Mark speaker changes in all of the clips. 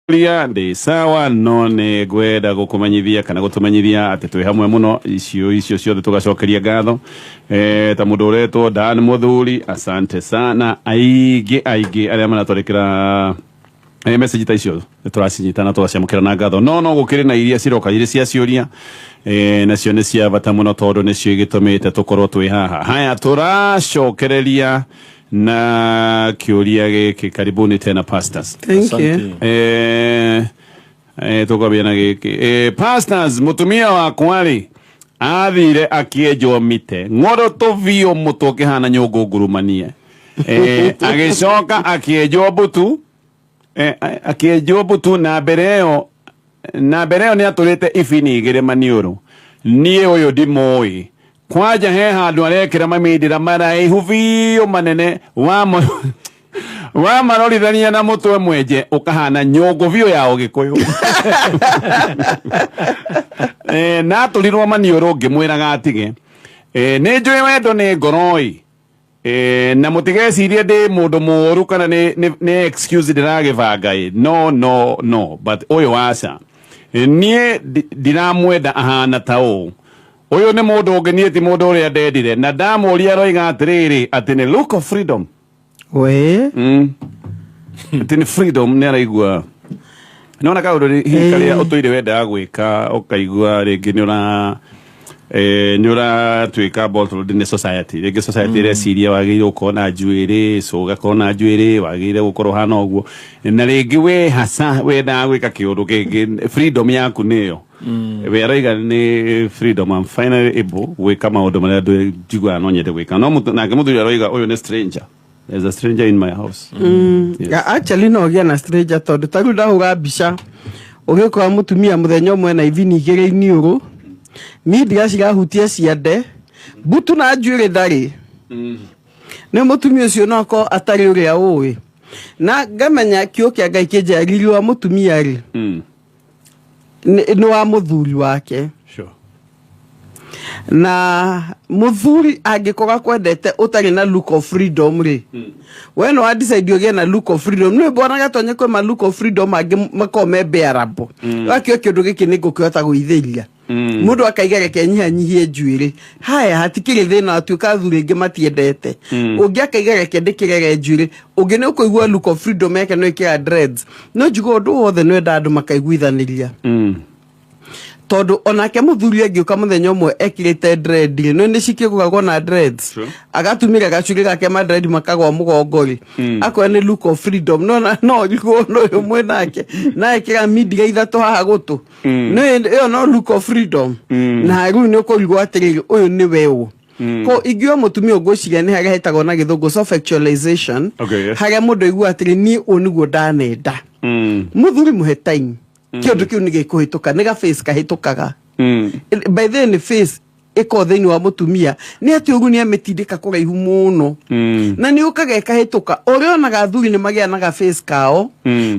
Speaker 1: Ria ndĩ sawa, no nĩ ngwenda gũkũmenyithia kana gũtũmenyithia atĩ twĩ hamwe mũno. Icio ciothe tũgacokeria ngatho, ta mũndũ ũretwo Dan Mũthuri, asante sana. Aingĩ aingĩ arĩa maratwarĩkĩra message ta icio nĩ tũracinyita na tũgaciamũkĩra na ngatho, no gũkĩrĩ na iria ciroka irĩ cia ciũria, nacio nĩ cia bata mũno tondũ nĩcio igĩtũmĩte tũkorwo twĩ haha. Haya, tũracokereria na kĩũria gĩkĩ. Karibuni tena, pastors.
Speaker 2: Thank you.
Speaker 1: Tũkwambia na gĩkĩ. Pastors, mũtumia wakwa rĩ athire akĩenjwo mite ng'oroto biũ, mũtwe ũkĩhana nyũngũ ngurumanie, agĩcoka akĩenjwo mbutu, akĩenjwo mbutu, na mbere ĩyo nĩ atũrĩte ibini igĩrĩ maniũrũ. Niĩ ũyũ ndimũĩ kwanja. He handũ arekĩra mamindĩra maraihu biũ manene, wamarorithania na mũtwe mwenje ũkahana nyũngũ biũ ya ũgĩkũyũ. Na atũrirwo maniũrũ ngĩmwĩraga atige. Nĩ njũĩ wendo nĩ ngoro-ĩ. Na mũtigecirie ndĩ mũndũ mũũru kana nĩ excuse ndĩragĩbanga ĩ. No, no, no, but ũyũ aca. Niĩ ndiramwenda ahana ta ũũ. Ũyũ nĩ mũndũ ũngĩ, niĩ ti mũndũ ũrĩa ndendire. Na ndamũria aroiga atĩrĩrĩ, atĩ nĩ look of freedom.
Speaker 2: We.
Speaker 1: Atĩ nĩ freedom nĩ araigua. Nĩwona kaũndũ hihi karĩa ũtũire wendaga gwĩka, ũkaigua rĩngĩ nĩ ũratuĩka bottled nĩ society. Rĩngĩ society ĩreciria wagĩrĩire gũkorwo na njuĩrĩ, so ũgakorwo na njuĩrĩ, wagĩrĩire gũkorwo hana ũguo, na rĩngĩ we hasa wendaga gwĩka kĩũndũ kĩngĩ, freedom yaku nĩyo we araiga nĩ freedom. I'm finally able gwĩka maũndũ marĩa andũ njiguaga no nyende gwĩka. No nake mũthuri aroiga ũyũ nĩ stranger. There's a stranger in my house. Yes.
Speaker 2: Actually no ũgĩe na stranger, tondũ ta rĩu ndahũra mbica ũgĩkora mũtumia mũthenya ũmwe na ithini igĩrĩ iniũrũ, mindira cirahutia ciande, mbutu na njuĩrĩ ndarĩ. Nĩ mũtumia ũcio no akorwo atarĩ ũrĩa ũĩ, na ngamenya kiugo kĩa Ngai kĩnjĩra riri wa mũtumia rĩ nĩ wa mũthuri wake. Na mũthuri angĩkorwo akwendete ũtarĩ na look of freedom rĩ, we no decide ũgĩe na look of freedom. Nĩ mbona gatonye kwĩ ma look of freedom angĩ makoragwo me bearable. Wakĩo kĩũndũ gĩkĩ nĩ ngũkĩhota gwĩthĩria. Mũndũ akaiga reke nyihanyihie njuĩrĩ haya, hatikĩrĩ thĩna. Atuĩka athuri aingĩ matiendete. Ũngĩ akaiga reke ndĩkĩrere njuĩrĩ, ũngĩ nĩ ũkũigua look of freedom yake no ĩkĩra dreads. No njigua ũndũ wothe nĩ wenda andũ makaiguithanĩria, tondũ onake mũthuri angĩũka mũthenya ũmwe ekĩrĩte dread rĩ, no nĩ cikĩgũragwo na dreads, agatumĩra gacuĩrĩ gake ma dread makagwa mũgongo rĩ, akoya nĩ look of freedom. No no riguo no ũyũ mwĩ nake na ekĩra mindira ithatũ haha gũtũ, no ĩyo no look of freedom. Na rĩu nĩ ũkũrigwo atĩrĩrĩ, ũyũ nĩ we ũ? Ko ingiuga mũtumia ũngwĩciria nĩ harĩa hetagwo na gĩthũngũ self actualization, harĩa mũndũ aigua atĩrĩ, niĩ ũũ nĩguo ndanenda. Mũthuri mũhe time, kĩũndũ kĩu nĩ gĩkũhĩtũka, nĩ ga phase kahĩtũkaga. By the way, nĩ phase ĩkorwo thĩinĩ wa mũtumia nĩ atĩ ũguo nĩ amĩtindĩka kũraihu mũno, na nĩ ũkaga ĩkahĩtũka. Ũrĩa onaga athuri nĩ magĩa na ga phase kao.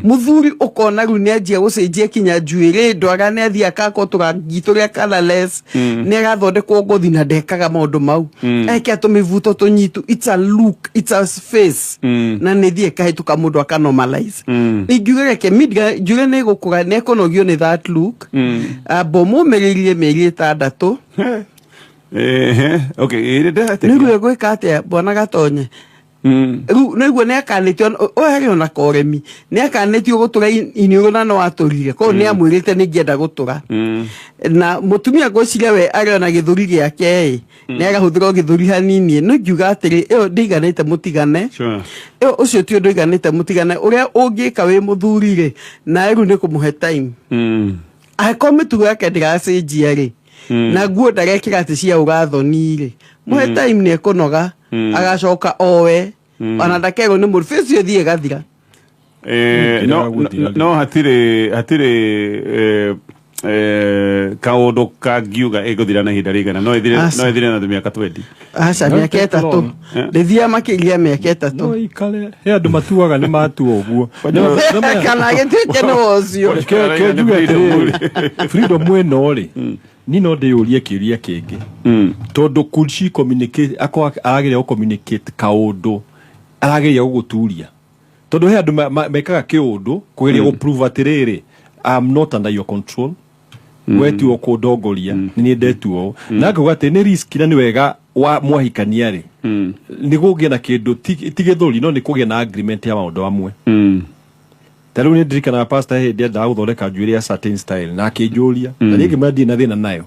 Speaker 2: Mũthuri ũkona rĩu nĩ anjia gũcenjia kinya njuĩrĩ, ndwara nĩ athiĩ akakwo tũrangi tũrĩa colourless, nĩ arathondekwo ngothi na ndekaga maũndũ mau, ekĩra tũmĩbuto tũnyitu. It's a look, it's a phase, na nĩ thiĩ ĩkahĩtũka, mũndũ akanormalize. Ingiuga reke njuge nĩ gũkũra, nĩ ekũnogio nĩ that look. Amba ũmũmĩrĩrie mĩeri 6.
Speaker 1: Ehe, okay, ĩrĩ ndĩretĩkia.
Speaker 2: Nĩ rĩu egwĩka atĩa bwana Gatonye? Rĩu nĩguo nĩ akanĩtio ũyũ harĩ ona koremi, nĩ akanĩtio gũtũra iniũrũ na no atũrire, koguo nĩ amwĩrĩte nĩ ngĩenda gũtũra. Na mũtumia ngwĩciria we arĩ ona gĩthũri gĩake ĩ nĩ arahũthĩra o gĩthũri hanini. No ingiuga atĩrĩ, ĩyo ndĩiganĩte mũtigane. Ĩyo ũcio ti ũndũ ũiganĩte mũtigane. Ũrĩa ũngĩka wĩ mũthuri rĩ, na rĩu nĩ kũmũhe time. Angĩkorwo mĩtugo yake ndĩracenjia rĩ, na nguo ndarekĩra atĩ cia ũgathoni rĩ, mũhe time, nĩ ekũnoga. Agacoka owe ona ndakerwo nĩ mũndũ, face ĩyo ĩthiĩ ĩgathira.
Speaker 1: No,
Speaker 3: Ĩkĩrega gũthira
Speaker 1: no, no hatirĩ kaũndũ kangiuga ĩgũthira na ihinda rĩigana. No ĩthire.
Speaker 2: Aca.
Speaker 1: No ĩthire na mĩaka 20.
Speaker 2: Aca.
Speaker 3: No
Speaker 2: Mĩaka
Speaker 3: take
Speaker 2: 3.
Speaker 3: long.
Speaker 2: Ndĩthiaga makĩria mĩaka 3.
Speaker 3: No ikare he andũ matuaga nĩ matua ũguo.
Speaker 2: Kana gĩtuĩke nĩ ũcio.
Speaker 3: Ke njuge atĩrĩrĩ, freedom ĩno rĩ, ni no ndĩyũrie kĩũria kĩngĩ, tondũ could she communicate, akorwo arageria gũ communicate kaũndũ, arageria gũgũturia. Tondũ he andũ mekaga kĩũndũ kũgeria gũ prove atĩrĩrĩ, "I'm not under your control, we tiwe ũkũndongoria, nĩ niĩ ndetuo." Na ngauga atĩ nĩ risk, na nĩ wega wa mwahikania rĩ, nĩ gũgĩa na kĩndũ ti gĩthũri, no nĩ kũgĩa na agreement ya maũndũ amwe. Ta rĩu nĩ ndirikanaga pastor hĩndĩ endaga gũthondeka njuĩrĩ ya certain style na akĩnjũria, na niĩ ngĩmwĩra ndirĩ na thĩna nayo,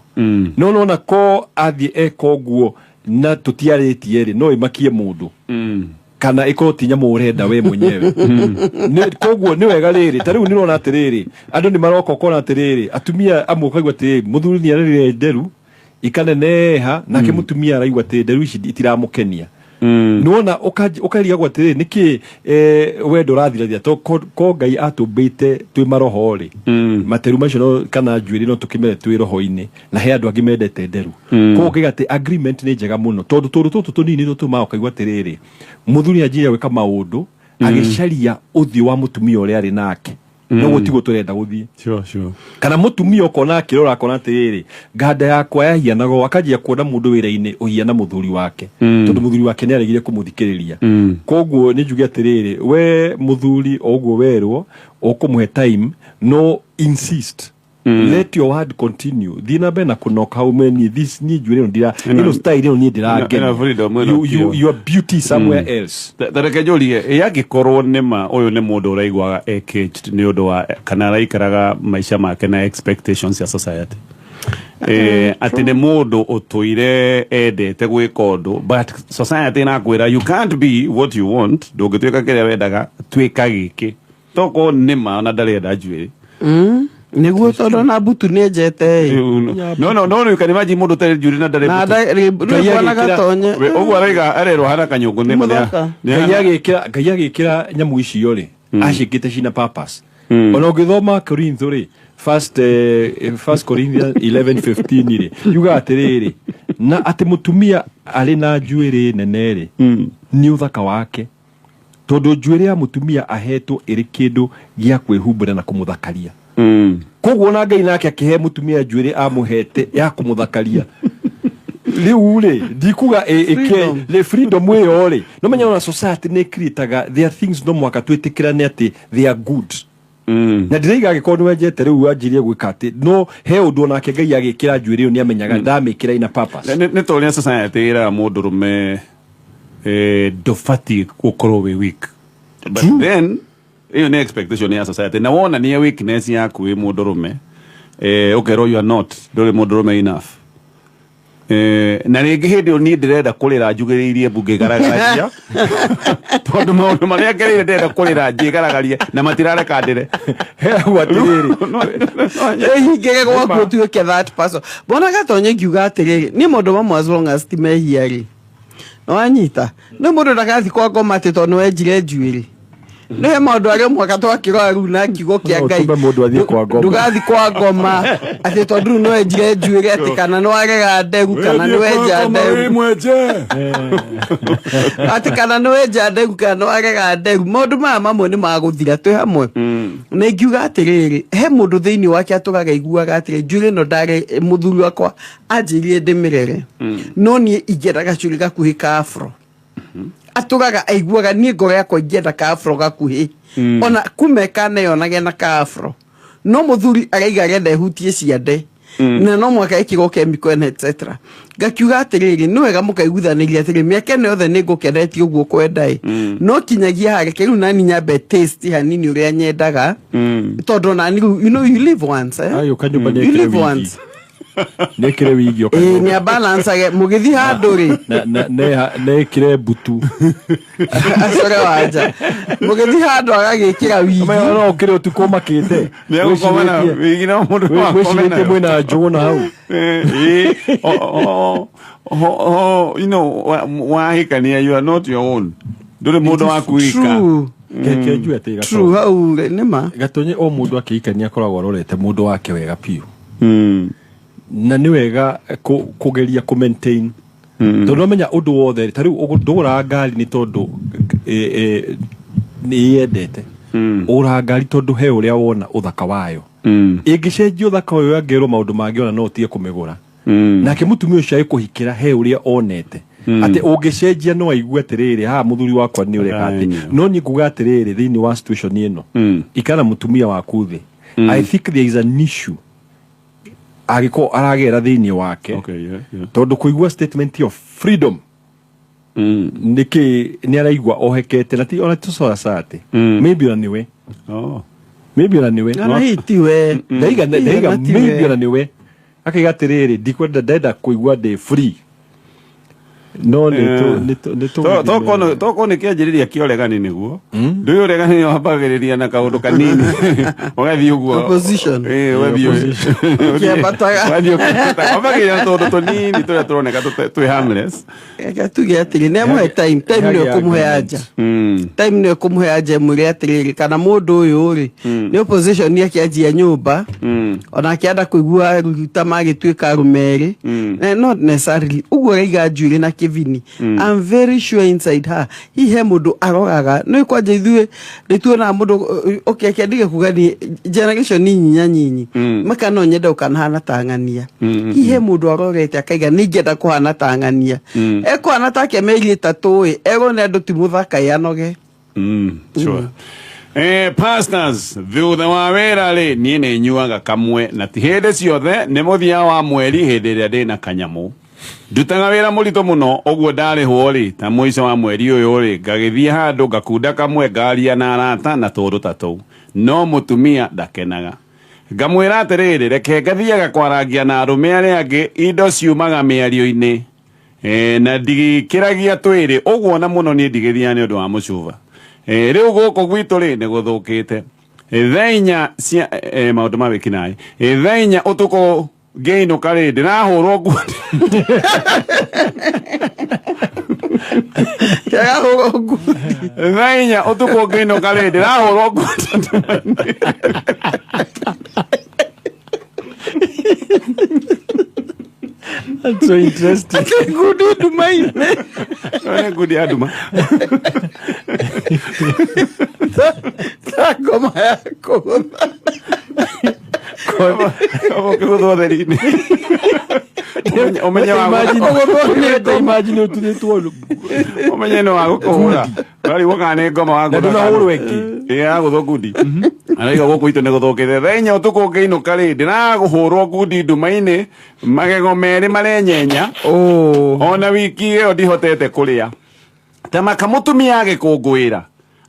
Speaker 3: no nona ko athiĩ eka ũguo na tũtiarĩtie rĩ, no ĩmakie mũndũ kana ĩkorwo ti nyamũ ũrenda we mwenyewe. Koguo nĩ wega rĩrĩ, ta rĩu nĩ ũrona atĩrĩrĩ, andũ nĩ maroka ũkona atĩrĩrĩ, atumia amwe ũkaigua atĩrĩrĩ, mũthuri nĩ arerire nderu ikaneneha, nake mũtumia araigua atĩ nderu ici itiramũkenia. Nĩwona ũkarigagwo atĩrĩrĩ, nĩkĩ wendo ũrathirathira? To ko Ngai atũmbĩte twĩ maroho rĩ, materu macio no kana njuĩrĩ no tũkĩmere twĩ roho-inĩ, na he andũ angĩ mendete nderu. Koguo ũkaiga atĩ agreement nĩ njega mũno, tondũ tũndũ tũtũ tũnini tũtũmaga ũkaigua atĩrĩrĩ, mũthuri anjirie gwĩka maũndũ agĩcaria ũthiũ wa mũtumia ũrĩa arĩ nake, noguo tiguo tũrenda gũthiĩ.
Speaker 1: Sure, sure.
Speaker 3: Kana mũtumia ũkona akĩrora akona atĩrĩrĩ, nganda yakwa yahianaga ũũ, akanjia kuona mũndũ wĩra-inĩ ũhiana mũthuri wake, tondũ mũthuri wake nĩ aregire kũmũthikĩrĩria. Koguo nĩ njuge atĩrĩrĩ, we mũthuri, o ũguo werwo ũkũmũhe time, no insist, let your word continue, thiĩ na mbere na kũnoka hau meni this niĩ njuĩrĩ ĩno ndira ĩno style ĩno niĩ ndĩrangenia.
Speaker 1: Ĩno freedom ĩno
Speaker 3: You,
Speaker 1: tiyo.
Speaker 3: Your beauty is somewhere else.
Speaker 1: Ta reke njũrie, ĩ angĩkorwo nĩma ũyũ nĩ mũndũ ũraiguaga e caged nĩ ũndũ wa kana araikaraga maica make na expectations ya society, atĩ nĩ mũndũ ũtũire endete gwĩka ũndũ, but society ĩrakwĩra, "You can't be what you want, ndũngĩtuĩka kĩrĩa wendaga, tuĩka gĩkĩ." Tokorwo nĩma ona ndarenda njuĩrĩ.
Speaker 2: Nĩguo, tondũ na mbutu nĩ enjete ĩ.
Speaker 1: No you can imagine mũndũ ũtarĩ njuĩrĩ na ndarĩ
Speaker 2: na
Speaker 1: mbutu.
Speaker 2: Nĩkuona gatonye.
Speaker 1: Ũguo araiga arerwo hana kanyũngũ nĩ
Speaker 2: Mũthaka.
Speaker 3: Ngai agĩkĩra nyamũ icio rĩ, aciĩkĩte cina purpose. Ona ũngĩthoma Korintho rĩ, first Corinthians 11:15 rĩ, yugaga atĩrĩrĩ, na atĩ mũtumia arĩ na njuĩrĩ nene rĩ, nĩ ũthaka wake, tondũ njuĩrĩ ya mũtumia ahetwo ĩrĩ kĩndũ gĩa kwĩhumbĩra na kũmũthakaria. Koguo ona Ngai nake akĩhe mũtumia njuĩrĩ amũhete ya kũmũthakaria. Rĩu rĩ, ndikuga
Speaker 2: Freedom.
Speaker 3: Rĩ freedom ĩyo rĩ, no menya ona society nĩ creataga there are things no mũhaka twĩtĩkĩrane atĩ they are good. Na ndĩraiga angĩkorwo nĩ wenjete rĩu wanjirie gwĩka atĩ, no he ũndũ onake Ngai agĩkĩra njuĩrĩ ĩyo nĩ amenyaga ndamĩkĩra ina purpose.
Speaker 1: Nĩ ta ũrĩa society ĩraga mũndũ rũme ndũbatiĩ gũkorwo wĩ weak, but then ĩyo nĩ expectation ya society, na wonania weakness yaku wĩ mũndũ rũme, ũkerwo you are not, ndũrĩ mũndũ rũme enough. Na rĩngĩ hĩndĩ ĩyo niĩ ndĩrenda kũrĩra njugĩrĩirie mbu ngĩgaragaragia, tondũ maũndũ marĩa ngereire ndĩrenda kũrĩra njĩgaragarie na matirareka ndĩre.
Speaker 3: Hau atĩrĩrĩ,
Speaker 2: ĩhingĩre gwaku ũtuĩke that person. Mbona gatonye ngiuga atĩrĩrĩ, niĩ maũndũ mamwe as long as ti mehia rĩ, nĩwanyita, nĩ mũndũ ndagathi kwa ngoma atĩ tondũ nĩwenjire njuĩrĩ. Nĩ he maũndũ arĩa mũhaka twakĩrora rĩu na kiugo kĩa
Speaker 3: No
Speaker 2: Ngai.
Speaker 3: ũtũme mũndũ athiĩ kwa ngoma.
Speaker 2: Ndũgathi kwa ngoma atĩ tondũ rĩu nĩwenjire njuĩrĩ, atĩ kana nĩwarega ndegu kana nĩwenja ndegu,
Speaker 1: mwenje.
Speaker 2: Atĩ kana nĩwenja ndegu kana nĩwarega ndegu, maũndũ maya mamwe nĩ magũthira twĩ hamwe. Na ingiuga atĩrĩrĩ, he mũndũ thĩinĩ wake atũraga iguaga atĩrĩ, njuĩrĩ ĩno ndarĩ mũthuri wakwa anjĩrire ndĩmĩrere, no niĩ ingĩenda gacuĩrĩ gakuhĩ ka afro. Atũraga aiguaga, niĩ ngoro yakwa ingĩenda ka afro gakuhĩ, ona kume kaneyonage na ka afro, no mũthuri araiga arenda ehutie ciande na no mwaka ĩkĩrwo chemical and etc. Ngakiuga atĩrĩrĩ, nĩ wega mũkaiguithanĩria atĩrĩ, mĩaka ĩno yothe nĩ ngũkenetie ũguo kwenda ĩ, no kinyagia hareke rĩu nani nyambe taste hanini ũrĩa nyendaga, tondũ onani rĩu, you know you live once, eh?
Speaker 3: Agĩũka nyũmba
Speaker 2: You
Speaker 3: nĩekĩre
Speaker 2: live
Speaker 3: wigi.
Speaker 2: once.
Speaker 3: Nĩekĩre wigi oka
Speaker 2: Ĩĩ,
Speaker 3: nyũmba.
Speaker 2: nĩ abalancage mũgĩthiĩ handũ rĩ.
Speaker 3: Nekĩre mbutu.
Speaker 2: Acore wanja mũgĩthiĩ handũ agagĩkĩra wigi.
Speaker 3: Maya no ũkĩre ũtukũ ũmakĩte.
Speaker 1: Nĩegũkoma na wigi no mũndũ no akome
Speaker 3: Wĩcirĩtie
Speaker 1: nayo.
Speaker 3: mwĩna njũgũ na hau.
Speaker 1: You know, wahikania you are not your own, ndũrĩ mũndũ waku wika.
Speaker 2: True.
Speaker 3: Keke njue atĩ
Speaker 2: True, hau rĩ, nĩ ma.
Speaker 3: Gatonye, o mũndũ akĩhikania akoragwo arorete mũndũ wake wega biũ, na nĩ wega kũgeria kũ maintain, tondũ nomenya ũndũ wothe ta rĩu ndũgũraga ngari nĩ tondũ nĩ yendete, ũgũraga ngari tondũ he ũrĩa wona ũthaka wayo. Ĩngĩcenjia ũthaka ũyũ, yongerwo maũndũ mangĩ, ona no ũtige kũmĩgũra. Nake mũtumia ũcio agĩkũhikĩra he ũrĩa onete. Atĩ ũngĩcenjia no aigue atĩrĩrĩ, haha mũthuri wakwa nĩ ũreka atĩ.
Speaker 1: Aye.
Speaker 3: No niĩ nguga atĩrĩrĩ, thĩinĩ wa situation ĩno, ikara mũtumia waku thĩ. I think there is an issue angĩkorwo aragera thĩinĩ wake.
Speaker 1: Okay, yeah.
Speaker 3: Tondũ kũigua statement of freedom, nĩkĩ nĩ araigua ohekete na ti ona tũcoraca atĩ maybe ona nĩwe.
Speaker 1: Oh.
Speaker 3: Maybe ona nĩwe.
Speaker 2: Ona hihi tiwe.
Speaker 3: Ndaiga
Speaker 2: Hihi
Speaker 3: ndaiga
Speaker 2: ona tiwe.
Speaker 3: maybe ona nĩwe akaiga atĩrĩrĩ, ndikwenda, ndenda kũigua ndĩ free, no nĩ tũ
Speaker 1: Toko nä kä anjä rä ria kä oregani nä guo ndå yå ũregani wambagä rä ria na kaå ndå kanini ũgathiĩ ũguo.
Speaker 2: Opposition.
Speaker 1: Ĩĩ, ũgathiĩ
Speaker 2: Ũkĩambataga.
Speaker 1: ũgathiĩ ũkĩambataga. Wambagĩrĩria na tũũndũ tũnini tũrĩa tũroneka twĩ harmless.
Speaker 2: Reke tuge atĩrĩ, nĩ amũhe time, time nĩyo
Speaker 3: Hagĩa
Speaker 2: kũmũhe
Speaker 3: argument.
Speaker 2: anja. Time nĩyo kũmũhe anja ĩmwĩre atĩrĩrĩ, kana mũndũ ũyũ rĩ nĩ opposition akĩanjia nyũmba, ona akĩenda kũigua ruta magĩtuĩka arũme erĩ. Not necessarily ũguo ũraiga njuĩrĩ na kĩbini. I'm very sure inside her hihi he mũndũ aroraga nĩ kwanja ithuĩ nĩ tuonaga mũndũ, okay, kĩandige kuga ni generation ni nyinya nyinyi maka no nyende ũkanahana ta ng'ania. Hihi he mũndũ arorete akaiga nĩ ingĩenda kũhana ta ng'ania, ekũhana take mĩeri 3 ĩ, erwo nĩ andũ ti mũthaka ĩ anoge.
Speaker 1: Sure. Pastors, thutha wa wĩra rĩ, niĩ nĩ nyuaga kamwe na ti hĩndĩ ciothe, nĩ mũthia wa mweri hĩndĩ ĩrĩa ndĩna kanyamũ. Ndutaga wĩra mũritũ mũno ũguo ndarĩhwo rĩ, ta mũico wa mweri ũyũ rĩ, ngagĩthiĩ handũ ngakunda kamwe, ngaria na arata na tũndũ ta tũu, no mũtumia ndakenaga. Ngamwĩra atĩrĩrĩ, reke ngathiaga kwarangia na arũme arĩa angĩ, indo ciumaga mĩario-inĩ. Na ndigĩkĩragia twĩrĩ ũguo na mũno niĩ ndigĩthiaga nĩ ũndũ wa mũcuba. Rĩu gũkũ gwitũ rĩ nĩ gũthũkĩte. 4:00 cia maũndũ ma wĩkinaĩ. 4:00 ũtukũ ngĩinũka rĩ, ndĩrahũrwo nguo.
Speaker 2: Ndĩrahũrwo nguo.
Speaker 1: 4:00 ũtukũ ngĩinũka rĩ, ndĩrahũrwo nguo.
Speaker 3: That's so interesting.
Speaker 2: Atĩ ngundi nduma-inĩ.
Speaker 1: Nĩ ngundi ya nduma.
Speaker 2: Ta ngoma ya kũgũtha.
Speaker 1: Ũkĩgũthwo theri-inĩ. Ũmenye wa
Speaker 2: Ũgũthwo nĩ ngoma.
Speaker 3: Imagine ũturĩtwo.
Speaker 1: Ũmenye nĩ wa gũkũhũra. Ũrarigwo kana nĩ ngoma wa
Speaker 3: Na ndũnahũrwo ĩngĩ.
Speaker 1: Ĩĩ, ya gũthwo ngundi. Araiga gũkũ gwitũ nĩ gũthũkĩte. 4:00 ũtukũ ngĩinũka rĩ, ndĩrahũrwo ngundi nduma-inĩ, magego merĩ marenyenya.
Speaker 2: Oh.
Speaker 1: Ona wiki ĩyo ndihotete kũrĩa. Ta maka mũtumia agĩkũngũĩra,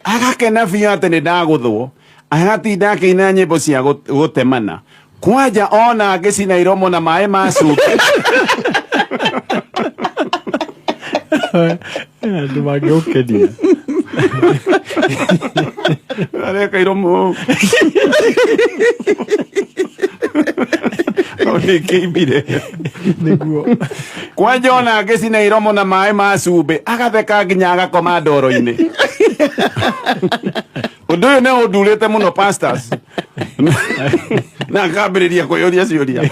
Speaker 1: agakena biũ atĩ nĩ ndagũthwo, agatinda akĩina nyĩmbo cia gũtemana. Kwanja ona ngĩcina iromo na maĩ ma cumbĩ.
Speaker 3: Andũ mangĩgũkenia.
Speaker 1: Areka iromo. No nĩkĩimbire.
Speaker 3: Nĩguo.
Speaker 1: Kwanja ona ngĩcina iromo na maĩ ma cumbĩ, agatheka nginya agakoma ndoro-inĩ. Ũndũ ũyũ nĩ ũndurĩte mũno pastors. Na ngambĩrĩria kwĩyũria ciũria.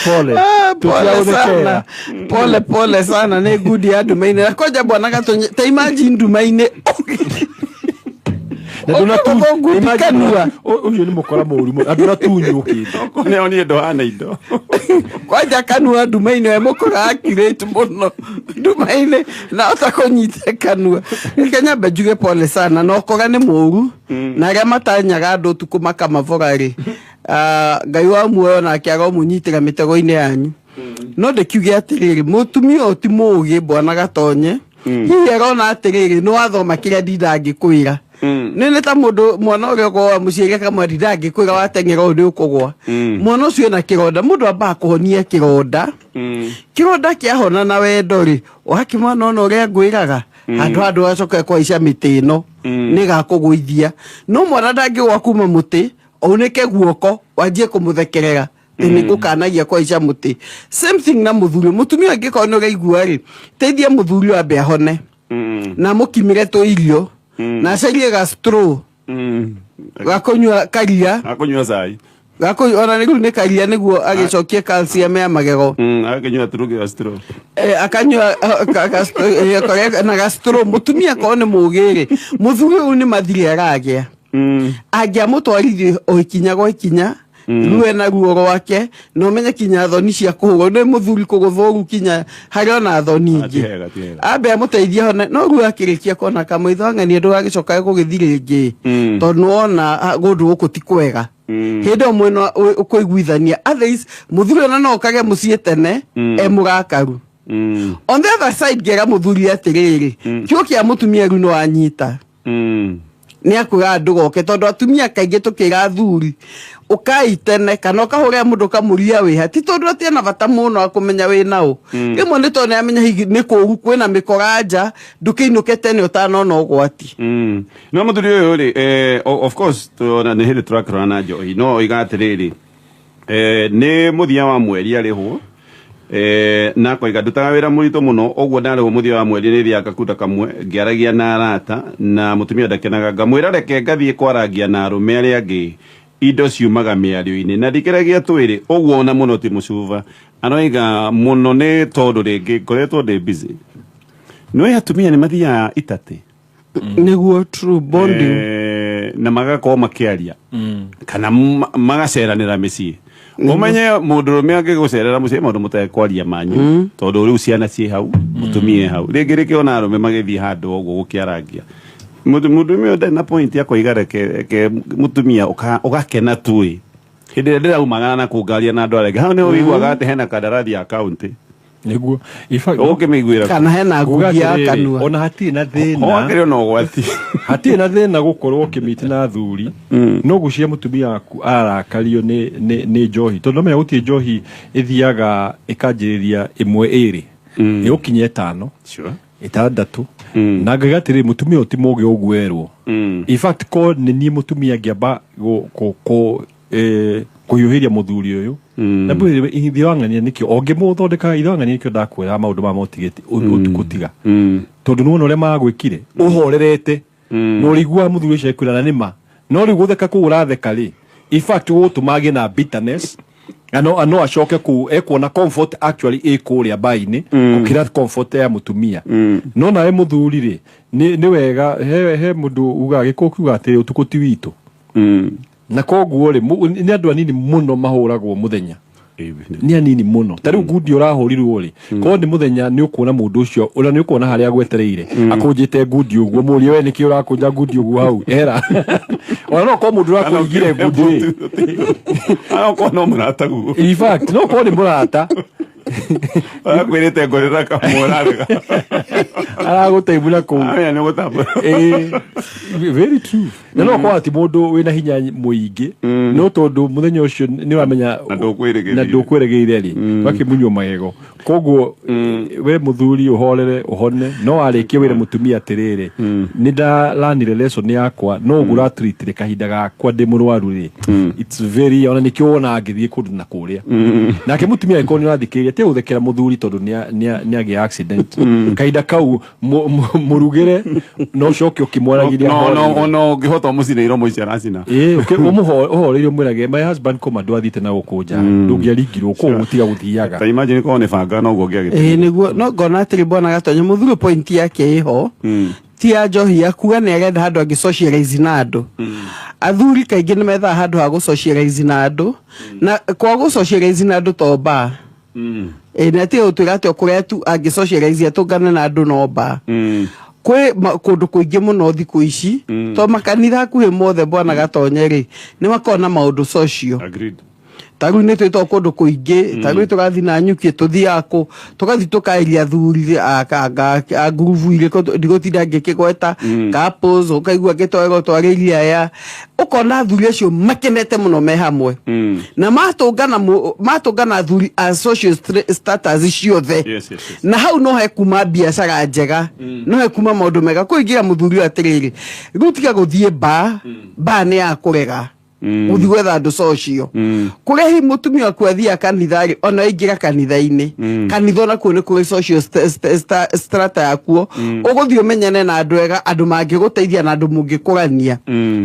Speaker 3: Pole.
Speaker 2: Ah, pole
Speaker 3: Tũtiagũthekera.
Speaker 2: sana. Pole pole sana nĩ ngundi ya nduma-inĩ. Na kwanja bwana Gatonye, ta imagine nduma-inĩ.
Speaker 3: Na ndũnatu-
Speaker 2: Ũkĩgũthwo ngundi
Speaker 3: imagine
Speaker 2: kanua.
Speaker 3: Ũcio nĩ mũkora mũru mũno. Na ndũnatunywo kĩndũ.
Speaker 1: Nĩ onire ndũhana indo.
Speaker 2: Kwanja kanua nduma-inĩ we mũkora accurate mũno nduma-inĩ na ota kũnyita kanua. Reke nyambe njuge pole sana, na ũkora nĩ mũru na arĩa matanyaga andũ ũtukũ makamabora rĩ, Ngai wa muoyo nake aromũnyitĩra mĩtego-inĩ yanyu. No ndĩkiuge atĩrĩrĩ, mũtumia ũyũ ti mũũgĩ bwana Gatonye. Hihi arona atĩrĩrĩ, nĩ wathoma kĩrĩa ndinda ngĩkwĩra. Nĩ ta mũndũ mwana ũrĩa ũkoragwo mũciĩ akamwĩra ndinda ngĩkwĩra wateng'era ũũ nĩ ũkũgwa. Mwana ũcio ena kĩronda, mũndũ ambaga kũhonia kĩronda. Kĩronda kĩahona na wendo rĩ, ũgakĩmwana ona ũrĩa ngwĩraga, handũ handũ ũgacoka kũhaica mĩtĩ ĩno, nĩ ĩgakũgũithia. No mwana ndangĩgwa kuma mũtĩ, aunĩke guoko, wanjie kũmũthekerera. Nĩ ngũkanagia kũhaica mũtĩ. Same thing na mũthuri. Mũtumia angĩkorwo nĩ ũraigua rĩ, teithia mũthuri ũyũ ambe ahone. Na mũkimĩre tũirio. Na acarie ga straw. Gakũnyua karia.
Speaker 1: Gakũnyua cai.
Speaker 2: Gakũnyua, ona rĩu nĩ karia nĩguo agĩcokie calcium ya magego.
Speaker 1: Agakĩnyua turungi ga straw.
Speaker 2: Akanyua, na ga straw. Mũtumia akorwo nĩ mũũgĩ rĩ, mũthuri ũyũ nĩ mathirĩ aragĩa. Angĩamũtwarithia o ikinya gwa ikinya, Ruo na ruo rwake na ũmenye kinya thoni cia kũhũrwo nĩ mũthuri kũgũthwo ũru kinya harĩ ona thoni
Speaker 1: Ah, ti
Speaker 2: ingĩ.
Speaker 1: hega, ti hega.
Speaker 2: Ambe amũteithie hone no ruo akĩrĩkia kona kamũitho ang'anie ndũgagĩcoka gũgĩthi rĩngĩ tondũ nĩwona gũndũ gũkũ ti kwega. Hĩndĩ ĩyo mwena ũkũiguithania, otherwise mũthuri ona no okage mũciĩ tene e mũrakaru. On the other side, ngera mũthuri atĩrĩrĩ, kiugo kĩa mũtumia rĩu no anyita nĩ akwĩra ndũgoke, tondũ atumia kaingĩ tũkĩra athuri ũkai tene kana ũkahũrĩra mũndũ ũkamũria wĩha, ti tondũ atĩ ena bata mũno wa kũmenya wĩ naũ. Rĩmwe nĩ tondũ nĩamenya hihi nĩ kũũru kwĩna mĩkora nja, ndũkĩinũke tene ũtanona ũgwati.
Speaker 1: No mũthuri ũyũ rĩ, of course ona nĩ hĩndĩ tũrakĩrora na njohi, no oiga atĩrĩrĩ, nĩ mũthia wa mweri arĩhwo, na akoiga ndutaga wĩra mũritũ mũno ũguo, ndarĩhwo mũthia wa mweri nĩ thiaga ngakunda kamwe ngĩaragia na arata, na mũtumia ndakenaga, ngamwĩra reke ngathiĩ kwarangia na arũme arĩa angĩ, indo ciumaga mĩario-inĩ na ndikĩragia twĩrĩ ũguo ona mũno ti mũcuba. Aroiga mũno nĩ tondũ rĩngĩ ngoretwo ndĩ busy. Nĩũĩ atumia nĩ mathiaga itatĩ.
Speaker 2: Nĩguo, true bonding.
Speaker 1: Na magakorwo makĩaria kana magaceranĩra mĩciĩ. Ũmenye mũndũrũme angĩgũcerera mũciĩ, maũndũ mũtekwaria manyu, tondũ rĩu ciana ciĩ hau, mũtumia e hau, rĩngĩ rĩkĩona arũme magĩthiĩ handũ ũguo gũkĩarangia. Mũndũrũme ũyũ ndarĩ na point ya kũiga reke mũtumia ũgakena tu ĩ hĩndĩ ĩrĩa ndĩraumagara na kũngaria na andũ arĩa angĩ. Hau nĩho ũiguaga atĩ hena kandarathi ya kaunti.
Speaker 3: Nĩguo. In fact,
Speaker 1: Ũkĩmĩiguĩra
Speaker 2: kana hena
Speaker 3: nguga
Speaker 2: ngugi ya
Speaker 3: atĩrĩrĩ,
Speaker 2: kanua.
Speaker 3: Ona hatirĩ na
Speaker 1: ho
Speaker 3: thĩna.
Speaker 1: hakĩrĩ ona ũgwati.
Speaker 3: Hatirĩ na thĩna gũkorwo ũkĩmiti na athuri, no gwĩciria mũtumia waku ararakario nĩ njohi, tondũ nomenya gũtirĩ njohi ĩthiaga ĩkanjĩrĩria ĩmwe ĩrĩ, ĩgũkinya ĩtano, ĩtandatũ, na ngaiga atĩrĩrĩ, mũtumia ũyũ ti mũgĩ ũguo erwo. In fact, ko nĩ niĩ mũtumia ngĩamba kũhiũhĩria mũthuri ũyũ na mbwĩrĩ ithe wang'ania nĩkĩo ongĩmũthondeka ithe wang'ania nĩkĩo ndakwĩra maũndũ ma motigĩti gũtiga, tondũ nĩwona ũrĩa magwĩkire ũhorerete na ũrĩiguaga mũthuri ũcio ekwĩra na nĩma, no rĩu gũtheka kũu ũratheka rĩ, in fact gũgũtũma agĩe na bitterness na no acoke kũu ekuona comfort actually ĩ kũrĩa mbainĩ gũkĩra comfort ya mũtumia. No nawe mũthuri rĩ, nĩ wega he mũndũ ugaga gĩkũyũ kiuga atĩrĩ, ũtukũ ti witũ. Na koguo rĩ, nĩ andũ anini mũno mahũragwo mũthenya, nĩ anini mũno. Ta rĩu ngundi ũrahũrirwo rĩ, korwo nĩ mũthenya nĩ ũkuona mũndũ ũcio ũrĩa nĩ ũkuona harĩa agwetereire akũnjĩte ngundi ũguo, mũrie we nĩkĩ ũrakũnja ngundi ũguo hau era, ona no korwo mũndũ ũrakũringire ngundi rĩ.
Speaker 1: Okorwo no mũrataguo.
Speaker 3: In fact, no korwo nĩ mũrata.
Speaker 1: Akwĩrĩte ngorĩra kamwe ũrarega.
Speaker 3: Aragũteimũra kũu.
Speaker 1: Amenya nĩ ũgũtambũra.
Speaker 3: Ĩĩ, very true, na no korwo ti mũndũ wĩna hinya mũingĩ, no tondũ mũthenya ũcio nĩ ũramenya
Speaker 1: Na ndũkwĩrĩgĩrĩire.
Speaker 3: Na ndũkwĩrĩgĩrĩire rĩ, ũgakĩmunywo magego. Koguo we mũthuri ũhorere ũhone, no warĩkia wĩre mũtumia atĩrĩrĩ, nĩ ndaranire lesson yakwa, no ũguo ũratreatire kahinda gakwa ndĩ mũrwaru rĩ, it's very ona nĩkĩo wonaga ngĩthiĩ kũndũ na kũrĩa. Nake mũtumia angĩkorwo nĩ ũrathikĩrĩria, tiga gũthekera mũthuri tondũ nĩ agĩa accident kahinda kau, mũrugĩre na ũcoke ũkĩmwaragĩria ahoreire.
Speaker 1: Ona ũngĩhota ũmũcine iromo icio aracina.
Speaker 3: Ĩĩ, ũhoreire ũmwĩrage, "My husband koma ndwathiĩte na gũkũ nja, ndũngĩaringirwo kũu gũtiga gũthiaga."
Speaker 1: Ta imagine korwo nĩ banga noguo ũngĩagĩte.
Speaker 2: Ĩĩ nĩguo, no ngona atĩrĩ, bwana Gatonye, mũthuri point yake ĩho ti ya njohi, akuga nĩ arenda handũ angĩ socialize na andũ. Athuri kaingĩ nĩ methaga handũ ha gũ socialize na andũ, na kwa gũ socialize na andũ to bar. Ĩĩ, na ti gũtwĩra atĩ o kũrĩa tu angĩ socialize atũngane na andũ no bar. Kwĩ kũndũ kũingĩ mũno thikũ ici, to makanitha hakuhĩ mothe, bwana Gatonye rĩ, nĩ makoragwo na maũndũ social.
Speaker 1: Agreed.
Speaker 2: Ta rĩu nĩ twĩtwo kũndũ kũingĩ, ta rĩu tũrathiĩ na nyuki, tũthiaga kũ tũgathiĩ tũkaĩria athuri a ngurubu irĩkũ ndigũtinda ngĩkĩgweta, couples, ũkaigua ngĩtwarĩrwo twarĩria aya, ũkona athuri acio makenete mũno me hamwe na matũngana athuri a social status ciothe. Na hau no he kuma biacara njega, no he kuma maũndũ mega. Kũingĩra mũthuri ũyũ atĩrĩrĩ, rĩu tiga gũthiĩ ba ba nĩ ya kũrega gũthiĩ gwetha andũ social kũrĩa hihi mũtumia waku athiaga kanitha rĩ, ona aingĩra kanitha-inĩ, kanitha onakuo nĩ kũrĩ social strata yakuo, ũgũthiĩ ũmenyane na andũ ega, andũ mangĩgũteithia na andũ mũngĩkũrania.